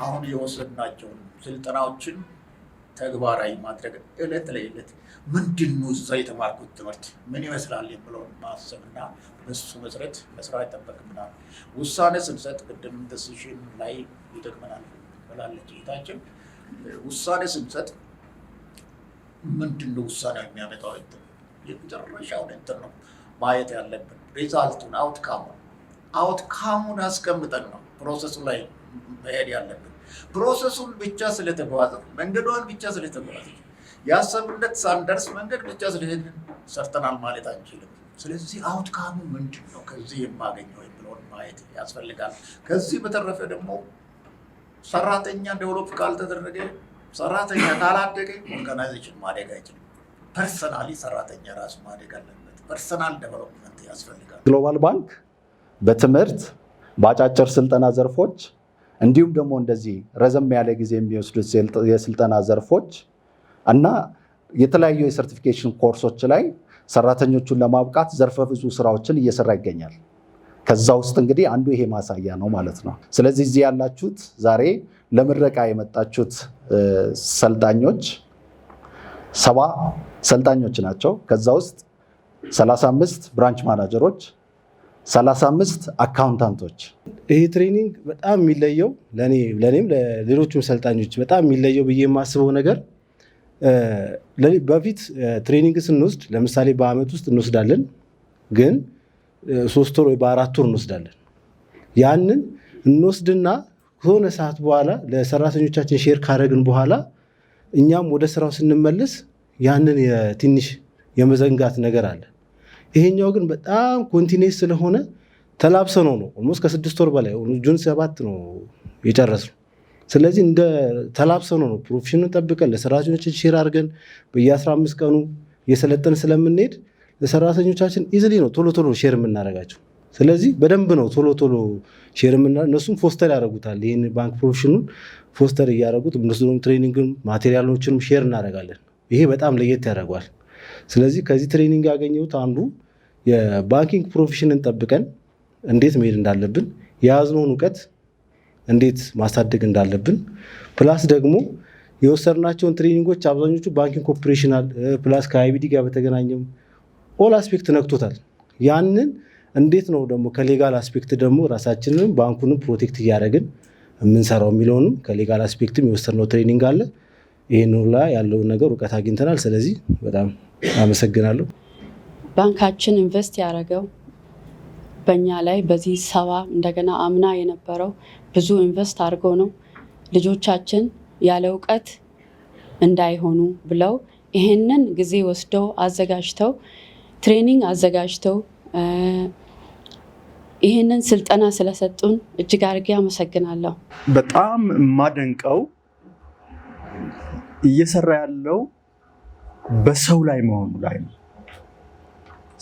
አሁን የወሰድናቸውን ስልጠናዎችን ተግባራዊ ማድረግ፣ እለት ለዕለት ምንድን ነው እዛ የተማርኩት ትምህርት ምን ይመስላል የሚለውን ማሰብና በሱ መሰረት መስራት ይጠበቅብናል። ውሳኔ ስንሰጥ ቅድም decision ላይ ይጠቅመናል ብላለች እህታችን። ውሳኔ ስንሰጥ ምንድን ነው ውሳኔው የሚያመጣው፣ እንትን የመጨረሻውን እንትን ነው ማየት ያለብን፣ result ኡን፣ outcome ኡን አስቀምጠን ነው process ኡ ላይ መሄድ ያለብን። Process ኡን ብቻ ስለተጓዘ፣ መንገዷን ብቻ ስለተጓዘ፣ ያሰብንበት ሳንደርስ መንገድ ብቻ ስለሄድን ሰርተናል ማለት አንችልም። ስለዚህ outcome ኡ ምንድን ነው ከዚህ የማገኘው የሚለውን ማየት ያስፈልጋል። ከዚህ በተረፈ ደግሞ ሰራተኛ develop ካልተደረገ፣ ሰራተኛ ካላደገ organization ማደግ አይችልም። Personally ሰራተኛ ራሱ ማደግ አለበት። Personal development ያስፈልጋል። ግሎባል ባንክ በትምህርት፣ በአጫጭር ስልጠና ዘርፎች እንዲሁም ደግሞ እንደዚህ ረዘም ያለ ጊዜ የሚወስዱት የስልጠና ዘርፎች እና የተለያዩ የ certification ኮርሶች ላይ ሰራተኞቹን ለማብቃት ዘርፈ ብዙ ስራዎችን እየሰራ ይገኛል። ከዛ ውስጥ እንግዲህ አንዱ ይሄ ማሳያ ነው ማለት ነው። ስለዚህ እዚህ ያላችሁት፣ ዛሬ ለምረቃ የመጣችሁት ሰልጣኞች 70 ሰልጣኞች ናቸው። ከዛ ውስጥ 35 branch manager ኦች፣ 35 accountant ኦች። ይሄ training በጣም የሚለየው፣ ለእኔም ለሌሎቹም ሰልጣኞች በጣም የሚለየው ብዬ የማስበው ነገር፣ በፊት training ስንወስድ ለምሳሌ በአመት ውስጥ እንወስዳለን፣ ግን 3 ወር ወይ በ4 ወር እንወስዳለን። ያንን እንወስድና ከሆነ ሰዓት በኋላ ለሰራተኞቻችን share ካደረግን በኋላ እኛም ወደ ስራው ስንመለስ ያንን የትንሽ የመዘንጋት ነገር አለ። ይሄኛው ግን በጣም continuous ስለሆነ ተላብሰን ነው፣ almost ከ6 ወር በላይ፣ June 7 ነው የጨረስነው። ስለዚህ እንደ ተላብሰን ነው፣ profession ኡን ጠብቀን ለሰራተኞች share አድርገን በየ15 ቀኑ እየሰለጠን ስለምንሄድ ለሰራተኞቻችን easily ነው ቶሎ ቶሎ share የምናደርጋቸው። ስለዚህ በደንብ ነው ቶሎ ቶሎ share፣ እነሱም foster ያደርጉታል። ይህን ባንክ profession ኡን foster እያደረጉት እነሱም training ን material ኦችንም share እናደርጋለን። ይሄ በጣም ለየት ያደርገዋል። ስለዚህ ከዚህ training ያገኘሁት አንዱ የ banking profession ን ጠብቀን እንዴት መሄድ እንዳለብን፣ የያዝነውን እውቀት እንዴት ማሳደግ እንዳለብን፣ plus ደግሞ የወሰድናቸውን training ኦች አብዛኞቹ banking operational plus ከ IBD ጋር በተገናኘም all aspect ነክቶታል። ያንን እንዴት ነው ደግሞ ከ legal aspect ደግሞ ራሳችንንም ባንኩንም protect እያደረግን የምንሰራው የሚለውንም ከ legal aspect ም የወሰድነው training አለ። ይህን ሁላ ያለውን ነገር እውቀት አግኝተናል። ስለዚህ በጣም አመሰግናለሁ። ባንካችን invest ያደረገው በእኛ ላይ በዚህ 70፣ እንደገና አምና የነበረው ብዙ invest አድርጎ ነው፣ ልጆቻችን ያለ እውቀት እንዳይሆኑ ብለው ይሄንን ጊዜ ወስደው አዘጋጅተው፣ training አዘጋጅተው ይህንን ስልጠና ስለሰጡን እጅግ አድርጌ አመሰግናለሁ። በጣም የማደንቀው እየሰራ ያለው በሰው ላይ መሆኑ ላይ ነው።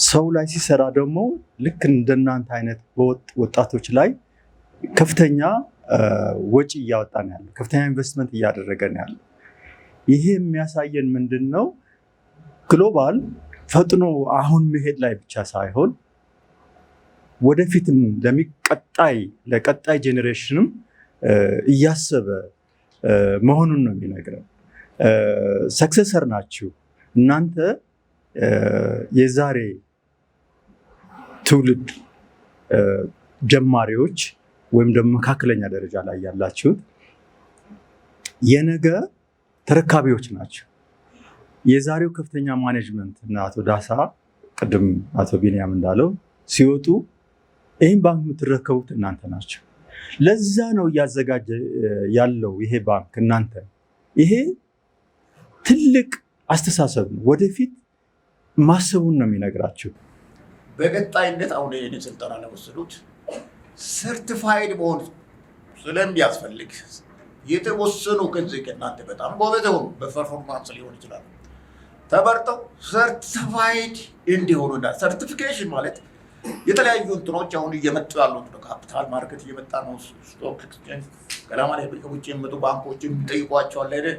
ሰው ላይ ሲሰራ ደግሞ ልክ እንደናንተ አይነት ወጣቶች ላይ ከፍተኛ ወጪ እያወጣ ነው ያለው፣ ከፍተኛ ኢንቨስትመንት እያደረገ ነው ያለው። ይሄ የሚያሳየን ምንድን ነው? ግሎባል ፈጥኖ አሁን መሄድ ላይ ብቻ ሳይሆን ወደፊትም ለቀጣይ generation ም እያሰበ መሆኑን ነው የሚነግረን። Successor ናችሁ እናንተ፣ የዛሬ ትውልድ ጀማሪዎች ወይም ደግሞ መካከለኛ ደረጃ ላይ ያላችሁት የነገ ተረካቢዎች ናቸው። የዛሬው ከፍተኛ management እና አቶ ዳሳ፣ ቅድም አቶ ቢንያም እንዳለው፣ ሲወጡ ይህን ባንክ የምትረከቡት እናንተ ናቸው። ለዛ ነው እያዘጋጀ ያለው ይሄ ባንክ እናንተ። ይሄ ትልቅ አስተሳሰብ ነው። ወደፊት ማሰቡን ነው የሚነግራችሁ። በቀጣይነት አሁን ይህንን ስልጠና ለወሰዱት certified መሆን ስለሚያስፈልግ የተወሰኑ ከዚህ ከእናንተ በጣም ጎበዝ የሆኑ በ performance ሊሆን ይችላል ተመርጠው certified እንዲሆኑና certification ማለት የተለያዩ እንትኖች አሁን እየመጡ ያሉት ነው። Capital market እየመጣ ነው። Stock exchange ገላማ ላይ ከውጭ የሚመጡ ባንኮች የሚጠይቋቸዋል። ሄደህ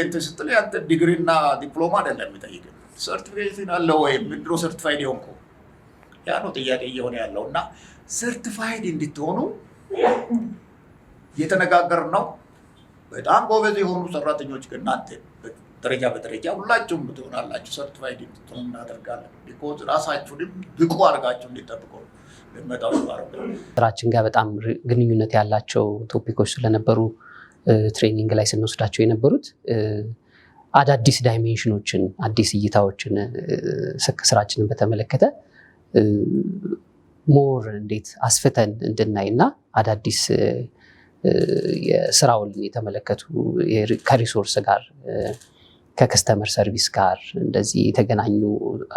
እንትን ስትል ያንተ ዲግሪና ዲፕሎማ አይደለም የሚጠይቅ፣ certification አለ ወይ? ምንድነው certified የሆንከው? ያ ነው ጥያቄ እየሆነ ያለው። እና certified እንድትሆኑ እየተነጋገርን ነው። በጣም ጎበዝ የሆኑ ሰራተኞች እናንተ ደረጃ በደረጃ ሁላችሁም ትሆናላችሁ። Certified እንድትሆኑ እናደርጋለን። Because ራሳችሁንም ብቁ አድርጋችሁ እንዲጠብቁ ልመጣው ስራችን ጋር በጣም ግንኙነት ያላቸው topic ኦች ስለነበሩ training ላይ ስንወስዳቸው የነበሩት አዳዲስ dimension ኦችን፣ አዲስ እይታዎችን ስራችንን በተመለከተ more እንዴት አስፍተን እንድናይ እና አዳዲስ የስራውን የተመለከቱ ከ resource ጋር፣ ከ customer service ጋር እንደዚህ የተገናኙ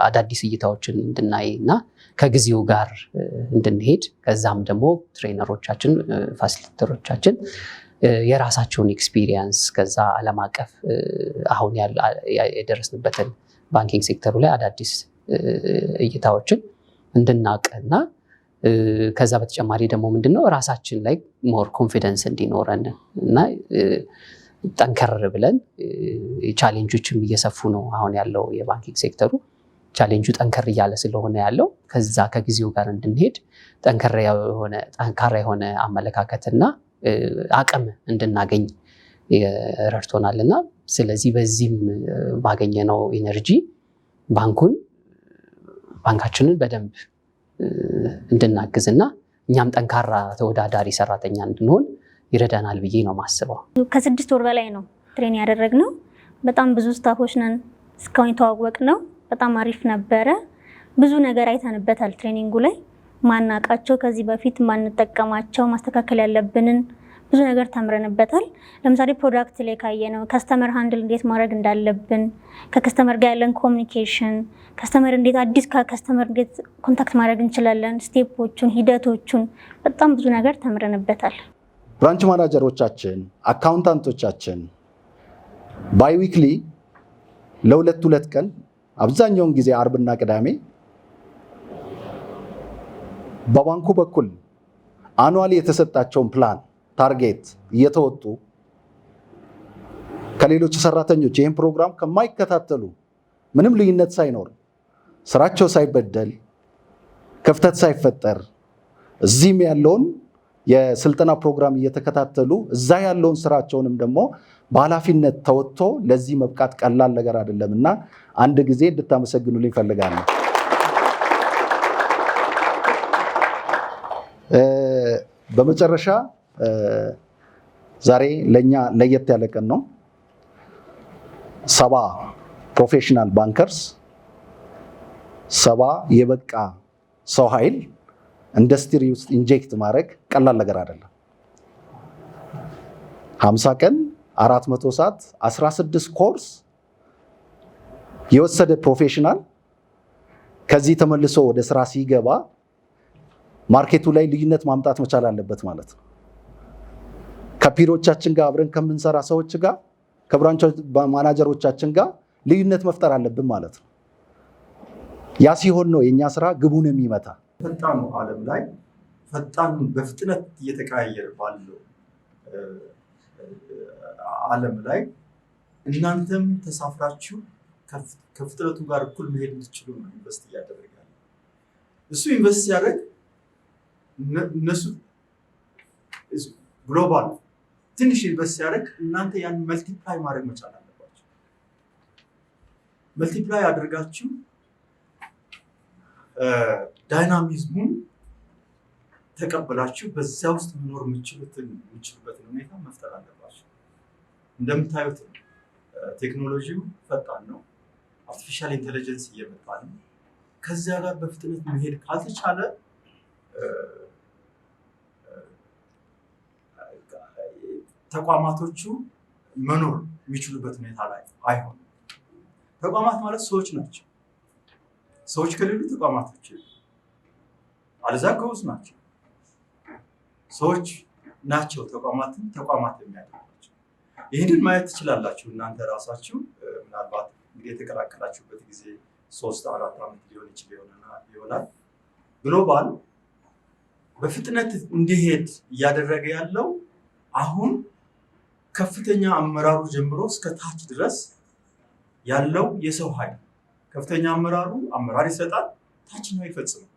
አዳዲስ እይታዎችን እንድናይ እና ከጊዜው ጋር እንድንሄድ፣ ከዛም ደግሞ trainer ኦቻችን፣ facilitator ኦቻችን የራሳቸውን experience ከዛ ዓለም አቀፍ አሁን የደረስንበትን banking sector ኡ ላይ አዳዲስ እይታዎችን እንድናውቅ እና ከዛ በተጨማሪ ደግሞ ምንድነው ራሳችን ላይ more confidence እንዲኖረን እና ጠንከር ብለን፣ challenge ኦችም እየሰፉ ነው አሁን ያለው የ banking sector ኡ፣ challenge ኡ ጠንከር እያለ ስለሆነ ያለው ከዛ ከጊዜው ጋር እንድንሄድ ጠንካራ የሆነ አመለካከትና አቅም እንድናገኝ ረድቶናል። እና ስለዚህ በዚህም ባገኘነው energy ባንካችንን በደንብ እንድናግዝና እኛም ጠንካራ ተወዳዳሪ ሰራተኛ እንድንሆን ይረዳናል ብዬ ነው የማስበው። ከ6 ወር በላይ ነው train ያደረግነው። በጣም ብዙ staff ኦች ነን እስካሁን የተዋወቅነው። በጣም አሪፍ ነበረ። ብዙ ነገር አይተንበታል training ኡ ላይ። ማናቃቸው፣ ከዚህ በፊት ማንጠቀማቸው፣ ማስተካከል ያለብንን ብዙ ነገር ተምረንበታል። ለምሳሌ product ላይ ካየነው customer handle እንዴት ማድረግ እንዳለብን፣ ከ customer ጋር ያለን communication፣ customer እንዴት አዲስ ከ customer እንዴት contact ማድረግ እንችላለን፣ step ኦቹን፣ ሂደቶቹን በጣም ብዙ ነገር ተምረንበታል። Branch manager ኦቻችን፣ accountant ኦቻችን biweekly ለሁለት ሁለት ቀን፣ አብዛኛውን ጊዜ አርብና ቅዳሜ፣ በባንኩ በኩል annually የተሰጣቸውን plan target እየተወጡ ከሌሎች ሰራተኞች ይህን ፕሮግራም ከማይከታተሉ ምንም ልዩነት ሳይኖር፣ ስራቸው ሳይበደል፣ ክፍተት ሳይፈጠር፣ እዚህም ያለውን የስልጠና ፕሮግራም እየተከታተሉ እዛ ያለውን ስራቸውንም ደግሞ በኃላፊነት ተወጥቶ ለዚህ መብቃት ቀላል ነገር አይደለም እና አንድ ጊዜ እንድታመሰግኑልኝ እፈልጋለሁ። በመጨረሻ ዛሬ ለእኛ ለየት ያለ ቀን ነው። 70 professional bankers፣ 70 የበቃ ሰው ኃይል ኢንዱስትሪ ውስጥ inject ማድረግ ቀላል ነገር አይደለም። 50 ቀን፣ 400 ሰዓት፣ 16 ኮርስ የወሰደ professional ከዚህ ተመልሶ ወደ ስራ ሲገባ market ኡ ላይ ልዩነት ማምጣት መቻል አለበት ማለት ነው። ከ peer ኦቻችን ጋር፣ አብረን ከምንሰራ ሰዎች ጋር፣ ከ branch manager ኦቻችን ጋር ልዩነት መፍጠር አለብን ማለት ነው። ያ ሲሆን ነው የእኛ ስራ ግቡን የሚመታ። ፈጣኑ ዓለም ላይ፣ ፈጣን በፍጥነት እየተቀያየረ ባለው ዓለም ላይ እናንተም ተሳፍራችሁ ከፍጥነቱ ጋር እኩል መሄድ እንድትችሉ ነው invest እያደረገ ያለው። እሱ invest ሲያደርግ እነሱ ግሎባል ትንሽ invest ሲያደርግ እናንተ ያን multiply ማድረግ መቻል አለባችሁ። Multiply አድርጋችሁ dynamism ኡን ተቀብላችሁ በዚያ ውስጥ መኖር የምችሉበትን ሁኔታ መፍጠር አለባችሁ። እንደምታዩት ቴክኖሎጂው ፈጣን ነው። Artificial intelligence እየመጣ ነው። ከዚያ ጋር በፍጥነት መሄድ ካልተቻለ ተቋማቶቹ መኖር የሚችሉበት ሁኔታ ላይ አይሆንም። ተቋማት ማለት ሰዎች ናቸው። ሰዎች ከሌሉ ተቋማቶች የሉም። አለዛ ግዑዝ ናቸው። ሰዎች ናቸው ተቋማትን ተቋማት የሚያደርጓቸው። ይህንን ማየት ትችላላችሁ እናንተ ራሳችሁ። ምናልባት እንግዲህ የተቀላቀላችሁበት ጊዜ 3-4 ዓመት ሊሆን ይችል ይሆናል። ግሎባል በፍጥነት እንዲሄድ እያደረገ ያለው አሁን ከፍተኛ አመራሩ ጀምሮ እስከ ታች ድረስ ያለው የሰው ኃይል። ከፍተኛ አመራሩ አመራር ይሰጣል፣ ታችኛው ይፈጽማል።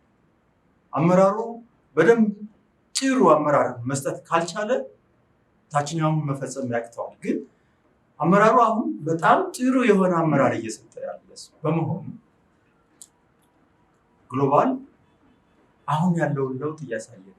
አመራሩ በደንብ ጥሩ አመራር መስጠት ካልቻለ ታችኛውን መፈጸም ያቅተዋል። ግን አመራሩ አሁን በጣም ጥሩ የሆነ አመራር እየሰጠ ያለ በመሆኑ ግሎባል አሁን ያለውን ለውጥ እያሳየ ነው።